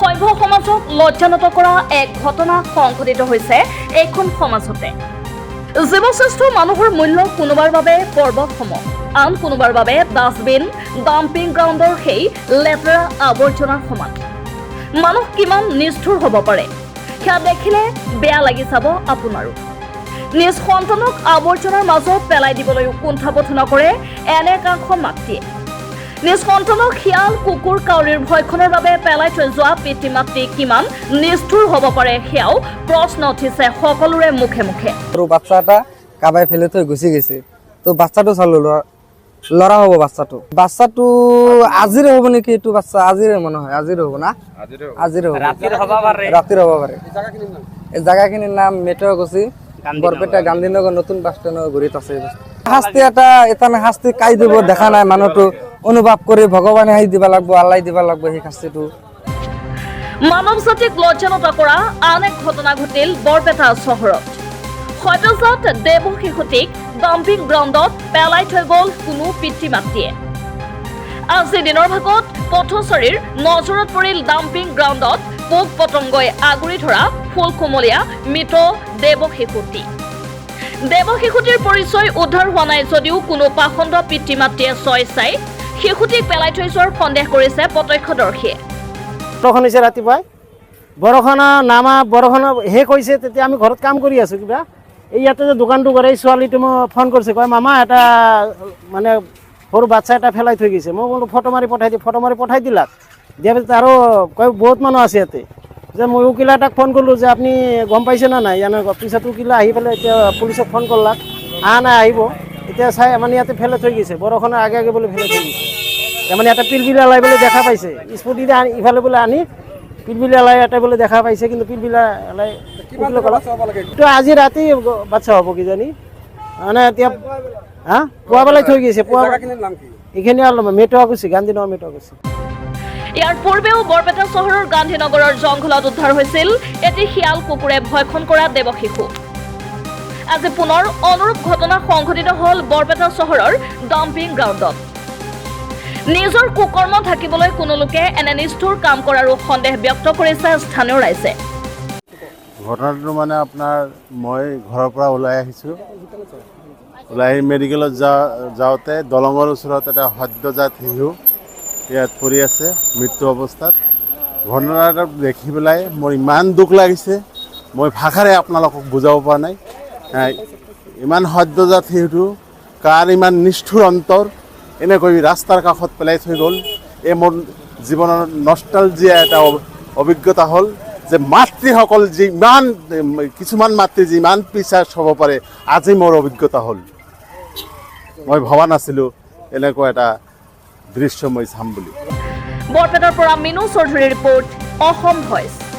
সভ্য সমাজক লজ্জানত কৰা এক ঘটনা সংঘটিত হৈছে এইখন সমাজতে। জীৱশ্ৰেষ্ঠ মানুহৰ মূল্য কোনোবাৰ বাবে পৰ্বতসম, আন কোনোবাৰ বাবে ডাষ্টবিন, ডাম্পিং গ্ৰাউণ্ডৰ সেই লেতেৰা আৱৰ্জনাৰ সমান। মানুহ কিমান নিষ্ঠুৰ হ'ব পাৰে, সেয়া দেখিলে বেয়া লাগি যাব আপোনাৰো। নিজ সন্তানক আৱৰ্জনাৰ মাজত পেলাই দিবলৈও কুণ্ঠাবোধ নকৰে এনে একাংশ মাতৃয়ে। নিজ সন্তানক শিয়াল, কুকুৰ, কাউৰীৰ ভক্ষণৰ বাবে পেলাই থৈ যোৱা পিতৃ মাতৃ কিমান নিষ্ঠুৰ হ'ব পাৰে, সেয়াও প্ৰশ্ন উঠিছে সকলোৰে মুখে মুখে। সৰু বাচ্চা এটা কাবাই ফেলে থৈ গুচি গৈছে। তো বাচ্চাটো চালো, ল'ৰা হ'ব বাচ্চাটো। বাচ্চাটো আজিৰে হ'ব নেকি? এইটো বাচ্চা আজিৰে মনে হয়, আজিৰে হ'ব না? আজিৰে হ'ব, ৰাতিৰ হ'ব পাৰে। এই জাগাখিনিৰ নাম মেটুৱাকুছি, বৰপেটা গান্ধীনগৰ নতুন বাছ ষ্টেণ্ডৰ গুৰিত আছে এই বস্তু। শাস্তি এটা এটা শাস্তি কাই দিব দেখা নাই। মানুহটো অনুভৱ কৰি ভগৱানে আহি দিব লাগব, আল্লাই দিব লাগব সেই শাস্তিটো। মানৱ জাতিক লজ্জানত কৰা আন এক ঘটনা ঘটিল বৰপেটা চহৰত। সদ্যজাত দেৱ শিশুটিক ডাম্পিং গ্ৰাউণ্ডত পেলাই থৈ গ'ল কোনো পিতৃ মাতৃয়ে। আজি দিনৰ ভাগত পথচাৰীৰ নজৰত পৰিল ডাম্পিং গ্ৰাউণ্ডত পোক পতংগই আগুৰি ধৰা ফুল কোমলীয়া মৃত দেৱ শিশুটি। দেৱ শিশুটিৰ পৰিচয় উদ্ধাৰ হোৱা নাই যদিও কোনো পাষণ্ড পিতৃ মাতৃয়ে স্বেচ্ছাই শিশুটিক পেলাই থৈ যোৱাৰ সন্দেহ কৰিছে প্ৰত্যক্ষদৰ্শীয়ে। বৰষুণ হৈছে ৰাতিপুৱাই, বৰষুণ নামা, বৰষুণ শেষ হৈছে। তেতিয়া আমি ঘৰত কাম কৰি আছোঁ কিবা। এই ইয়াতে যে দোকানটো কৰে, এই ছোৱালীটো মোক ফোন কৰিছে, কয়, "মামা, এটা মানে সৰু বাচ্চা এটা পেলাই থৈ গৈছে।" মই বোলো, "ফটো মাৰি পঠাই দি।" ফটো মাৰি পঠাই দিলাক। দিয়াৰ পিছত আৰু কয়, বহুত মানুহ আছে ইয়াতে যে। মই উকিলা এটাক ফোন কৰিলোঁ যে আপুনি গম পাইছে নে নাই এনেকুৱা। পিছত উকিলা আহি পেলাই এতিয়া পুলিচক ফোন কৰলাক। অহা নাই, আহিব এতিয়া চাই। মানে ইয়াতে ফেলাই থৈ গৈছে, বৰষুণৰ আগে আগে বোলে ফেলাই থৈ গৈছে। তাৰমানে ইয়াতে পিলপিলা লাই বোলে দেখা পাইছে। স্কুটিতে আনি ইফালে বোলে আনি পিলপিলা লাই এটা বোলে দেখা পাইছে। কিন্তু পিলপিলা লাই তো আজি ৰাতি বাচ্চা হ'ব কিজানি। মানে এতিয়া হা পুৱা পেলাই থৈ গৈছে পুৱা। এইখিনি অলপ মেটুৱাকুছি, গান্ধীনগৰ মেটুৱাকুছি। ইয়াৰ পূৰ্বেও বৰপেটা চহৰৰ গান্ধীনগৰৰ জংঘলত উদ্ধাৰ হৈছিল এটি শিয়াল কুকুৰে ভক্ষণ কৰা দেৱ শিশু। আজি পুনৰ অনুৰূপ ঘটনা সংঘটিত হ'ল বৰপেটা চহৰৰ ডাম্পিং গ্ৰাউণ্ডত। নিজৰ কুকৰ্ম ঢাকিবলৈ কোনো লোকে এনে নিষ্ঠুৰ কাম কৰাৰো সন্দেহ ব্যক্ত কৰিছে স্থানীয় ৰাইজে। ঘটনাটো মানে আপোনাৰ মই ঘৰৰ পৰা ওলাই আহিছোঁ। ওলাই আহি মেডিকেলত যাওঁতে দলঙৰ ওচৰত এটা সদ্যজাত শিশু ইয়াত পৰি আছে মৃত্যু অৱস্থাত। ঘটনাটো দেখি পেলাই মোৰ ইমান দুখ লাগিছে, মই ভাষাৰে আপোনালোকক বুজাব পৰা নাই। ইমান সদ্যজাত শিশুটো কাৰ ইমান নিষ্ঠুৰ অন্তৰ, এনেকৈ ৰাস্তাৰ কাষত পেলাই থৈ গ'ল। এই মোৰ জীৱনৰ নষ্টালজিয়া এটা অভিজ্ঞতা হ'ল যে মাতৃসকল যি ইমান কিছুমান মাতৃ যিমান পিশাচ হ'ব পাৰে, আজি মোৰ অভিজ্ঞতা হ'ল। মই ভবা নাছিলোঁ এনেকুৱা এটা দৃশ্য মই চাম বুলি। বৰপেটাৰ পৰা মিনু চৌধুৰীৰ ৰিপৰ্ট, অসম ভইচ।